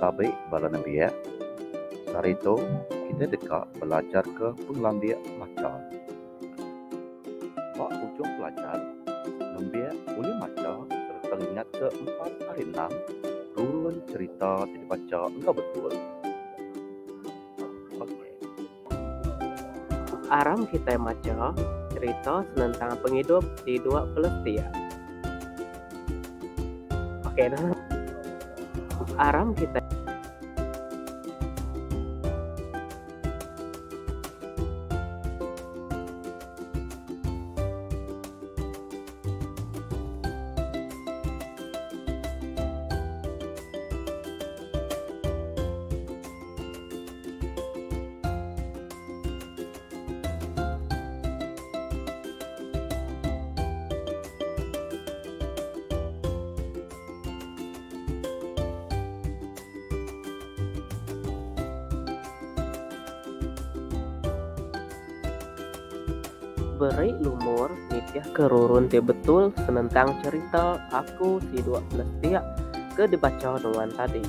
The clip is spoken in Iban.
Tabi bala nembiak, sehari tu kitai deka belajarka pengelandik macha. Ba ujung pelajar, nembiak ulih macha sereta ngingatka empat ari enam rurun cherita ti dibacha enggau betul. Okey. Aram kitai macha cherita senentang pengidup di dua Palestin. Okey dah. Aram kitai. Beri lumur nitihka rurun ti betul senentang cherita Aku Siduk Belestik ke dibacha nuan tadi.